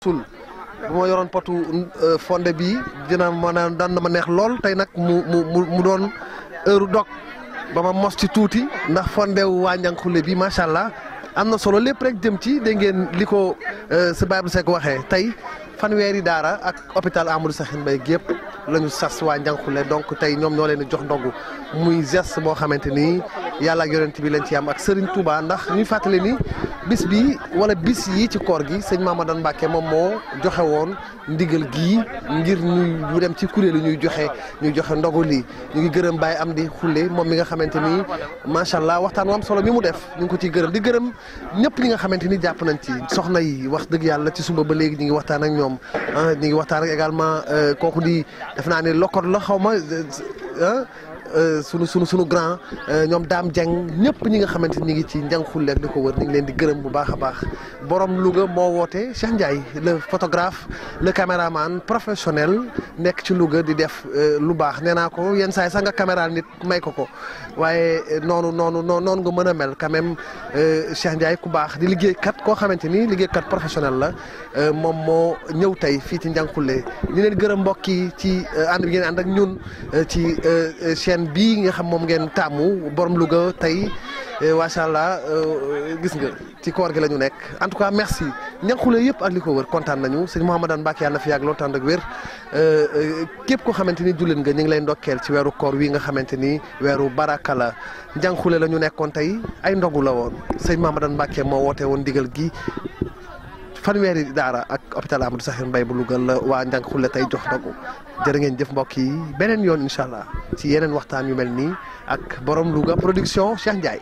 sul bu ma yoroon potu fonde bi dina mën a daan na ma neex lool tey nag mu doon heure dog ba ma mos ci tuuti ndax fonde wu waa Ndiankoulé bi macha allah am na solo lépp rek jëm ci dégg ngeen li ko si Baye Abdou Seck waxee tey fanweeri daara ak hôpital Amadou Sakhine Mbaye gépp la ñu sas waa Ndiankoulé donc tey ñoom ñoo leen di jox ndogu muy geste boo xamante ni yàlla ak yonent bi leen ci am ak Serigne Touba ndax ñuy fàttali ni bis bi wala bis yi ci koor gi sëñ Mamadou Mbacke moom moo joxe woon ndigal gii ngir ñu dem ci kuréel yi ñuy joxe ndogu lii ñu ngi gërëm Baye Amdi Khoule moom mi nga xamante ni macha allah waxtaan wu am solo mi mu def ñu ngi ko ciy gërëm di gërëm ñëpp ñi nga xamante ni jàpp nañ ci soxna yi wax dëgg yàlla ci suba ba léegi ñu ngi waxtaan ak ñoom ñu ngi waxtaan ak également kooku di def naa ne lokot la xaw ma sunu grand ñoom Dame Dieng ñëpp ñi nga xamante ni ñu ngi ci Ndiankoulé di ko wër ñu ngi leen di gërëm bu baax a baax borom Louga moo woote Cheikh Ndiaye le photographe le caméraman professionnel nekk ci Louga di def lu baax nee naa ko yenn saa yi sax nga caméra nit may ko waaye noonu nga mën a mel quand même Cheikh Ndiaye ku baax di liggéeykat koo xamante ni liggéeykat professionnel la moom moo ñëw tey fii ci Ndiankoulé ñu leen gërëm mbokk yi ci ànd bi ngeen ànd ak ñun ci chaîne bii nga xam moom ngeen taamu borom Louga tey macha allah gis nga ci koor gi la ñu nekk en tout cas merci Ndiankoulé yëpp ak li ko wër kontaan nañu sëñ Mouhamadane Mbacke yàlla na fi yàgg loolu tànd ak wér képp koo xamante ni jullit nga ñu ngi lay ndokkeel ci weeru koor wi nga xamante ni weeru baraka la Ndiankoulé la ñu nekkoon tey ay ndogu la woon sëñ Mouhamadane Mbacke moo woote woon ndigal gi fanweeri daara ak hôpital Amadou Sakhine Mbaye bu Louga la waa Ndiankoulé tey jox ndogu jërë ngeen jëf mbokk yi beneen yoon incha allah ci yeneen waxtaan yu mel nii ak borom Louga production Cheikh Ndiaye.